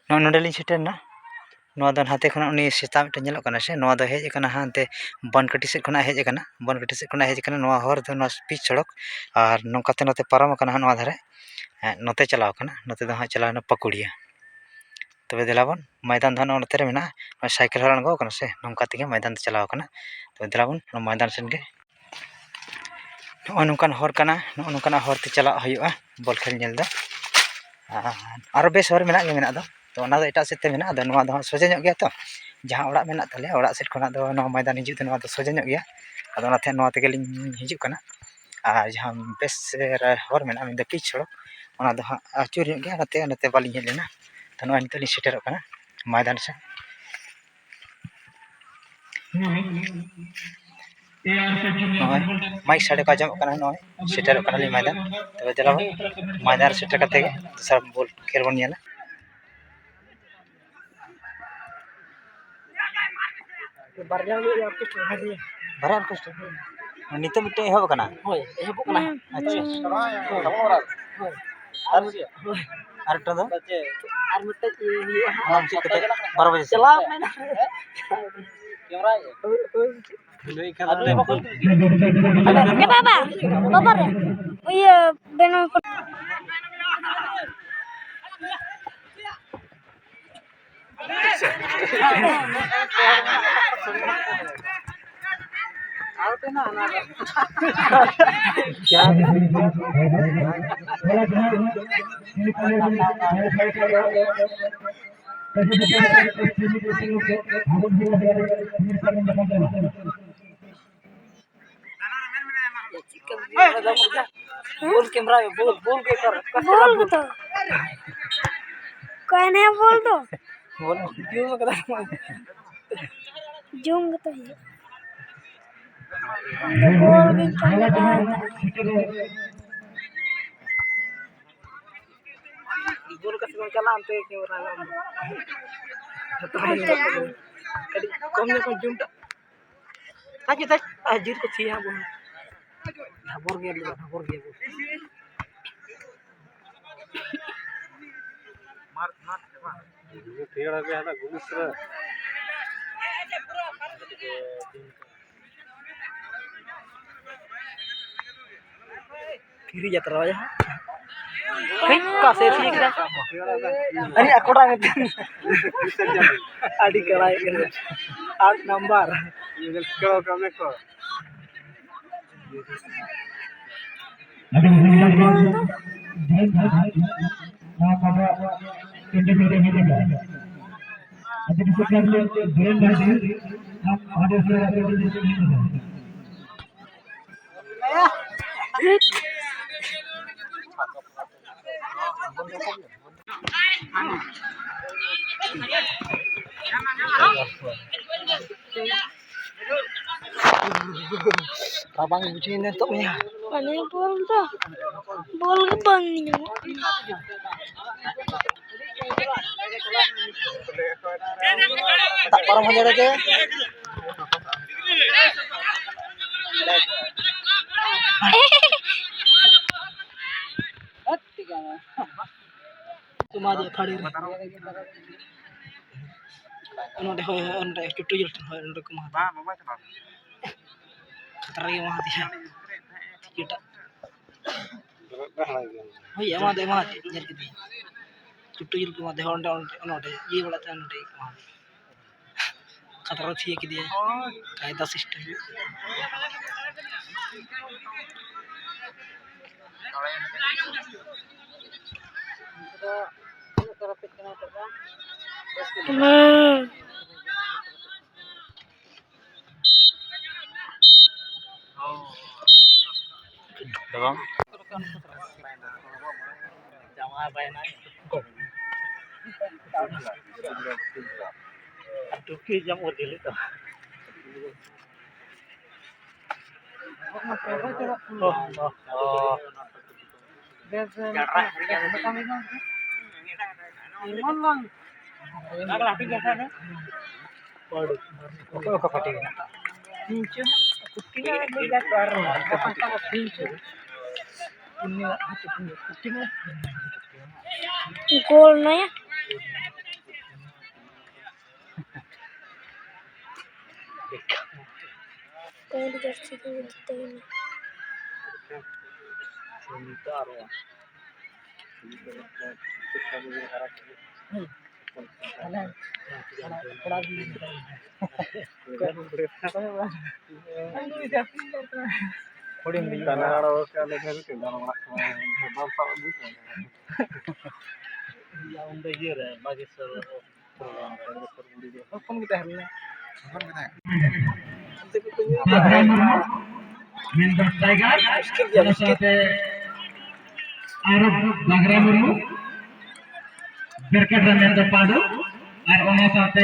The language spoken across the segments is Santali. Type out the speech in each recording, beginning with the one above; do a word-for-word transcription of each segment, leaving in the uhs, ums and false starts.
ᱱᱚᱜᱼᱚᱭ ᱱᱚᱸᱰᱮ ᱞᱤᱧ ᱥᱮᱴᱮᱨ ᱮᱱᱟ᱾ ᱱᱚᱣᱟ ᱫᱚ ᱱᱟᱛᱮ ᱠᱷᱚᱱᱟᱜ ᱩᱱᱤ ᱥᱮᱛᱟ ᱢᱤᱫᱴᱮᱱ ᱧᱮᱞᱚᱜ ᱠᱟᱱᱟ ᱥᱮ, ᱱᱚᱣᱟ ᱫᱚ ᱦᱮᱡ ᱟᱠᱟᱱᱟ ᱦᱟᱱᱛᱮ ᱵᱟᱱᱠᱟᱹᱴᱤ ᱥᱮᱫ ᱠᱷᱚᱱᱟᱜ ᱦᱮᱡ ᱟᱠᱟᱱᱟ, ᱵᱟᱱᱠᱟᱹᱴᱤ ᱥᱮᱫ ᱠᱷᱚᱱᱟᱜ ᱦᱮᱡ ᱟᱠᱟᱱᱟ᱾ ᱱᱚᱣᱟ ᱦᱚᱨ ᱫᱚ, ᱱᱚᱣᱟ ᱯᱤᱪ ᱥᱚᱲᱚᱠ, ᱟᱨ ᱱᱚᱝᱠᱟᱛᱮ ᱱᱚᱛᱮ ᱯᱟᱨᱚᱢ ᱟᱠᱟᱱᱟ ᱦᱟᱸᱜ ᱱᱚᱣᱟ ᱫᱷᱟᱨᱮ᱾ ᱦᱮᱸ, ᱱᱚᱛᱮ ᱪᱟᱞᱟᱣ ᱟᱠᱟᱱᱟ, ᱱᱚᱛᱮ ᱫᱚ ᱦᱟᱸᱜ ᱪᱟᱞᱟᱣ ᱮᱱᱟ ᱯᱟᱹᱠᱩᱲᱤᱭᱟᱹ᱾ ᱛᱚᱵᱮ ᱫᱮᱞᱟ ᱵᱚᱱ, ᱢᱚᱭᱫᱟᱱ ᱫᱚ ᱦᱟᱸᱜ ᱱᱚᱜᱼᱚ ᱱᱚᱛᱮ ᱨᱮ ᱢᱮᱱᱟᱜᱼᱟ᱾ ᱱᱚᱜᱼᱚᱭ ᱥᱟᱭᱠᱮᱞ ᱦᱚᱨ ᱟᱬᱜᱚ ᱟᱠᱟᱱᱟ ᱥᱮ, ᱱᱚᱝᱠᱟ ᱛᱮᱜᱮ ᱢᱚᱭᱫᱟᱱ ᱫᱚ ᱪᱟᱞᱟᱣ ᱟᱠᱟᱱᱟ᱾ ᱛᱚᱵᱮ ᱫᱮᱞᱟ ᱵᱚᱱ, ᱱᱚᱣᱟ ᱢᱚᱭᱫᱟᱱ ᱥᱮᱱ ᱜᱮ᱾ ᱱᱚᱜᱼᱚ ᱱᱚᱝᱠᱟᱱ ᱦᱚᱨ ᱠᱟᱱᱟ, ᱱᱚᱜᱼᱚ ᱱᱚᱝᱠᱟᱱᱟᱜ ᱦᱚᱨ ᱛᱮ ᱪᱟᱞᱟᱜ ᱦᱩᱭᱩᱜᱼᱟ ᱵᱚᱞ ᱠᱷᱮᱞ ᱧᱮᱞ ᱫᱚ᱾ ᱟᱨ ᱟᱨᱚ ᱵᱮᱥ ᱦᱚᱨ ᱢᱮᱱᱟᱜ ᱜᱮ ᱢᱮᱱᱟᱜ ᱫᱚ, ᱛᱚ ᱚᱱᱟ ᱫᱚ ᱮᱴᱟᱜ ᱥᱮᱫ ᱛᱮ ᱢᱮᱱᱟᱜᱼᱟ᱾ ᱟᱫᱚ ᱱᱚᱣᱟ ᱫᱚ ᱦᱟᱸᱜ ᱥᱚᱡᱷᱮ ᱧᱚᱜ ᱜᱮᱭᱟ ᱛᱚ, ᱡᱟᱦᱟᱸ ᱚᱲᱟᱜ ᱢᱮᱱᱟᱜ ᱛᱟᱞᱮᱭᱟ, ᱚᱲᱟᱜ ᱥᱮᱫ ᱠᱷᱚᱱᱟᱜ ᱫᱚ ᱱᱚᱣᱟ ᱢᱚᱭᱫᱟᱱ ᱦᱤᱡᱩᱜ ᱫᱚ, ᱱᱚᱣᱟ ᱫᱚ ᱥᱚᱡᱷᱮ ᱧᱚᱜ ᱜᱮᱭᱟ᱾ ᱟᱫᱚ ᱚᱱᱟᱛᱮ ᱱᱚᱣᱟ ᱛᱮᱜᱮ ᱞᱤᱧ ᱦᱤᱡᱩᱜ ᱠᱟᱱᱟ᱾ ᱟᱨ ᱡᱟᱦᱟᱸ ᱵᱮᱥ ᱦᱚᱨ ᱢᱮᱱᱟᱜᱼᱟ, ᱢᱮᱱᱫᱚ ᱯᱤᱪ ᱥᱚᱲᱚᱠ, ᱚᱱᱟ ᱫᱚ ᱦᱟᱸᱜ ᱟᱹᱪᱩᱨ ᱧᱚᱜ ᱜᱮᱭᱟ, ᱚᱱᱟᱛᱮ, ᱚᱱᱟᱛᱮ ᱵᱟᱹᱞᱤᱧ ᱦᱮᱡ ᱞᱮᱱᱟ᱾ ᱛᱚ ᱱᱚᱜᱼᱚᱭ ᱱᱤᱛᱚᱜ ᱞᱤᱧ ᱥᱮᱴᱮᱨᱚᱜ ᱠᱟᱱᱟ ᱢᱚᱭᱫᱟᱱ ᱥᱮᱫ᱾ ᱱᱚᱜᱼᱚᱭ ᱢᱟᱭᱤᱠ ᱥᱟᱰᱮ ᱠᱚ ᱟᱸᱡᱚᱢᱚᱜ ᱠᱟᱱᱟ, ᱱᱚᱜᱼᱚᱭ ᱥᱮᱴᱮᱨᱚᱜ ᱠᱟᱱᱟᱞᱤᱧ ᱢᱚᱭᱫᱟᱱ᱾ ᱛᱚᱵᱮ ᱫᱮᱞᱟ ᱵᱚᱱ, ᱢᱚᱭᱫᱟᱱ ᱨᱮ ᱥᱮᱴᱮᱨ ᱠᱟᱛᱮ ᱜᱮ ᱫᱚᱥᱟᱨ ᱵᱚᱞ ᱠᱷᱮᱞ ᱵᱚᱱ ᱧᱮᱞᱟ᱾ ᱵᱟᱨᱭᱟ ᱦᱩᱭᱩᱜᱼᱟ orchestra, ᱵᱟᱨᱭᱟ᱾ ᱵᱟᱨᱭᱟ orchestra? ᱱᱤᱛᱚᱜ ᱢᱤᱫᱴᱮᱱ ᱮᱦᱚᱵ ᱟᱠᱟᱱᱟ? ᱦᱳᱭ, ᱮᱦᱚᱵᱚᱜ ᱠᱟᱱᱟ᱾ ᱟᱪᱪᱷᱟ᱾ ᱦᱳᱭ᱾ ᱦᱳᱭ᱾ ᱟᱨ ᱢᱤᱫᱴᱮᱱ ᱫᱚ? ᱟᱨ ᱢᱤᱫᱴᱮᱡ ᱤᱭᱟᱹ ᱦᱩᱭᱩᱜᱼᱟ ᱦᱟᱸᱜ᱾ ᱚᱱᱟ ᱪᱮᱫ ᱠᱟᱛᱮ? ᱵᱟᱨᱚ ᱵᱟᱡᱮ ᱥᱮᱫ? ᱪᱟᱞᱟᱣ ᱢᱮ ᱱᱟᱦᱟᱜ᱾ ᱦᱳᱭ, ᱦᱳᱭ᱾ ᱮ ᱵᱟᱵᱟ, ᱵᱟᱵᱟ ᱨᱮ, ᱤᱭᱟᱹ, ᱵᱮᱱᱟᱣ ᱠᱚ᱾ ᱵᱚᱞ ᱠᱮᱢᱨᱟ ᱜᱮ, ᱵᱚᱞ, ᱵᱚᱞ ᱜᱮ ᱚᱠᱟᱨᱮ? ᱚᱠᱟ ᱥᱮᱫ ᱵᱚᱞ ᱨᱮ ᱜᱮᱛᱚ᱾ ᱚᱠᱟᱭ ᱱᱟᱭᱟ ᱵᱚᱞ ᱫᱚ? ᱵᱚᱞ ᱡᱩᱢ ᱠᱟᱫᱟ᱾ ᱡᱩᱢ ᱜᱮᱛᱚ ᱦᱩᱭᱩᱜᱼᱟ᱾ ᱤᱧ ᱫᱚ ᱵᱚᱞ ᱜᱤᱧ ᱯᱟᱸᱡᱟ ᱵᱟᱲᱟ ᱠᱟᱜᱼᱟ᱾ ᱵᱚᱞ ᱚᱠᱟ ᱥᱮᱫ ᱵᱚᱱ ᱪᱟᱞᱟᱜᱼᱟ, ᱚᱱᱛᱮ ᱜᱮ ᱠᱮᱢᱨᱟ ᱫᱚ᱾ ᱚᱱᱛᱮ ᱜᱮ᱾ ᱠᱟᱹᱴᱤᱡ ᱠᱚᱢ ᱧᱚᱜ ᱠᱷᱚᱱ ᱡᱩᱢ ᱴᱟᱜ᱾ ᱛᱟᱡ ᱛᱟᱡ, ᱟᱨ ᱡᱤᱞ ᱠᱚ ᱛᱷᱤᱭᱟ ᱵᱚᱱ᱾ ᱰᱷᱟᱵᱚᱨ ᱜᱮᱭᱟ ᱵᱚᱱ, ᱰᱷᱟᱵᱚᱨ ᱜᱮᱭᱟ ᱵᱚᱱ᱾ ᱠᱤᱨᱤ ᱡᱟᱛᱨᱟ ᱵᱟᱡᱟ᱾ ᱦᱮᱸ, ᱚᱠᱟ ᱥᱮᱫ ᱛᱷᱤᱭᱟᱹ ᱠᱮᱫᱟ? ᱟᱹᱞᱤᱧᱟᱜ ᱠᱚᱲᱟ ᱢᱤᱫᱴᱮᱱ᱾ ᱟᱹᱰᱤ ᱠᱟᱲᱟᱭ ᱠᱟᱱᱟ᱾ ᱟᱴ ᱱᱟᱢᱵᱟᱨ᱾ ᱟᱹᱰᱤ ᱦᱩᱭ ᱞᱮᱱ ᱠᱷᱟᱱ ᱱᱚᱣᱟ ᱠᱚᱫᱚ ᱴᱤᱢ ᱨᱮ ᱦᱤᱡᱩᱜᱼᱟ᱾ ᱟᱹᱰᱤ ᱠᱩᱥᱤ ᱠᱟᱱ ᱞᱮ ᱵᱤᱨᱮᱱ ᱵᱷᱟᱭ ᱟᱢ ᱦᱟᱸᱰᱮ ᱥᱮ ᱟᱯᱮ ᱴᱤᱢ ᱨᱮ ᱦᱤᱡᱩᱜᱼᱟ᱾ ᱨᱟᱵᱟᱝ ᱵᱩᱡᱷᱟᱹᱣ ᱮᱱᱟ ᱱᱤᱛᱚᱜ ᱢᱟ᱾ ᱢᱟᱱᱮ ᱵᱚᱞ ᱫᱚ, ᱵᱚᱞ ᱜᱮ ᱵᱟᱝ ᱧᱟᱢᱚᱜ ᱠᱟᱱᱟ᱾ ᱫᱟᱜ ᱯᱟᱨᱚᱢ ᱦᱚᱸ ᱧᱮᱞ ᱜᱮ᱾ ᱮᱢᱟ ᱫᱮᱭᱟ ᱯᱷᱟᱹᱲᱤ ᱨᱮ᱾ ᱱᱚᱰᱮ, ᱦᱳᱭ, ᱦᱳᱭ, ᱱᱚᱰᱮ ᱪᱩᱴᱩ ᱡᱤᱞ ᱴᱷᱮᱱ, ᱦᱳᱭ, ᱱᱚᱰᱮ ᱠᱚ ᱮᱢᱟ ᱫᱮᱭᱟ᱾ ᱠᱷᱟᱛᱨᱟ ᱜᱮ ᱮᱢᱟ ᱫᱮᱭᱟ᱾ ᱴᱷᱤᱠ ᱮᱴᱟᱜ᱾ ᱦᱳᱭ, ᱮᱢᱟ ᱫᱮ, ᱮᱢᱟ ᱫᱮ, ᱧᱮᱞ ᱠᱮᱫᱮᱭᱟ᱾ ᱪᱩᱴᱩ ᱡᱤᱞ ᱠᱚ ᱮᱢᱟ ᱫᱮᱭᱟ, ᱦᱳᱭ, ᱚᱸᱰᱮ, ᱚᱸᱰᱮ, ᱚᱸᱰᱮ, ᱤᱭᱟᱹ ᱵᱟᱲᱟᱜ ᱛᱟᱦᱮᱱ, ᱚᱸᱰᱮ ᱠᱚ ᱮᱢᱟ ᱫᱮᱭᱟ᱾ ᱠᱷᱟᱛᱨᱟ ᱛᱷᱤᱭᱟᱹ ᱠᱮᱫᱮᱭᱟ᱾ ᱠᱟᱭᱫᱟ system᱾ ᱦᱩᱸ᱾ ᱫᱚ ᱵᱟᱝ? ᱴᱩᱯᱤ ᱡᱚᱢ ᱚᱨ ᱜᱮᱞᱮ ᱛᱚ᱾ ᱚᱠᱚᱭ ᱚᱠᱟ ᱯᱟᱴᱤ ᱢᱮᱱᱟᱜ ᱛᱟᱢᱟ? ᱯᱤᱱᱪᱩ, ᱠᱩᱴᱤ ᱢᱟ ᱞᱟᱹᱭ ᱫᱟ ᱛᱚ ᱟᱨ ᱜᱟᱯᱟ ᱥᱮᱛᱟᱜ ᱯᱤᱱᱪᱩ᱾ ᱩᱱᱤ ᱠᱩᱴᱤ ᱢᱟ᱾ ᱜᱳᱞ ᱱᱟᱭᱟ᱾ ᱯᱮᱱᱴ ᱡᱟᱹᱨᱥᱤ ᱠᱚ ᱤᱫᱤ ᱛᱟᱦᱮᱱᱟ᱾ ᱦᱩᱰᱤᱧ ᱦᱩᱰᱤᱧ ᱠᱟᱱᱟ᱾ ᱚᱲᱟᱜ ᱠᱚ ᱵᱟᱢ ᱥᱟᱵ ᱟᱹᱜᱩ ᱠᱚᱣᱟ᱾ ᱚᱸᱰᱮ ᱤᱭᱟᱹ ᱨᱮ, ᱵᱟᱜᱮᱥᱚᱨ᱾ ᱦᱚᱯᱚᱱ ᱜᱮ ᱛᱟᱦᱮᱸ ᱞᱮᱱᱟ᱾ ᱵᱟᱜᱽᱨᱟ ᱢᱩᱨᱢᱩ, ᱢᱮᱱ ᱫᱚ ᱴᱟᱭᱜᱟᱨ, ᱚᱱᱟ ᱥᱟᱶᱛᱮ ᱟᱨ ᱵᱟᱜᱽᱨᱟ ᱢᱩᱨᱢᱩ, ᱵᱮᱨᱠᱮᱴ ᱨᱮ ᱢᱮᱱ ᱫᱚ ᱯᱟᱸᱰᱩ, ᱟᱨ ᱚᱱᱟ ᱥᱟᱶᱛᱮ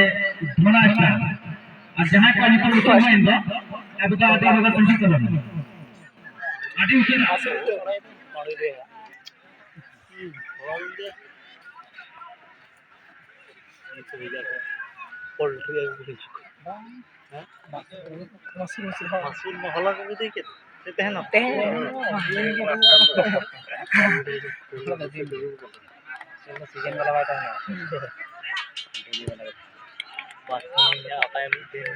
ᱰᱷᱚᱱᱟ ᱥᱴᱟᱨ᱾ ᱟᱨ ᱡᱟᱦᱟᱸᱭ ᱠᱚᱣᱟᱜ ᱧᱩᱛᱩᱢ ᱩᱪᱷᱟᱹᱱ ᱦᱩᱭᱮᱱ ᱫᱚ, ᱟᱵᱚ ᱫᱚ ᱟᱹᱰᱤ ᱞᱚᱜᱚᱱ ᱯᱟᱹᱧᱪᱤ ᱠᱚ ᱵᱚᱱᱟ᱾ ᱟᱹᱰᱤ ᱩᱥᱟᱹᱨᱟ᱾ ᱯᱳᱞᱴᱨᱤ ᱟᱹᱜᱩ ᱠᱚ ᱦᱤᱡᱩᱜ ᱠᱟᱱᱟ᱾ ᱦᱮᱸ? ᱢᱟᱥᱩᱨ, ᱢᱟᱥᱩᱨ, ᱦᱚᱸ᱾ ᱢᱟᱥᱩᱨ ᱢᱟ ᱦᱚᱞᱟ ᱠᱚ ᱵᱤᱫᱟᱹᱭ ᱠᱮᱫ᱾ ᱥᱮ ᱛᱮᱦᱮᱧ ᱦᱚᱸ? ᱛᱮᱦᱮᱧ ᱦᱚᱸ᱾ ᱥᱤᱡᱤᱱ ᱵᱟᱞᱟ ᱵᱟᱭ ᱛᱟᱦᱮᱱᱟ᱾ ᱵᱟᱨ ᱥᱤᱧ ᱨᱮᱭᱟᱜ ᱚᱠᱟᱭ ᱢᱤᱫ ᱫᱤᱱ᱾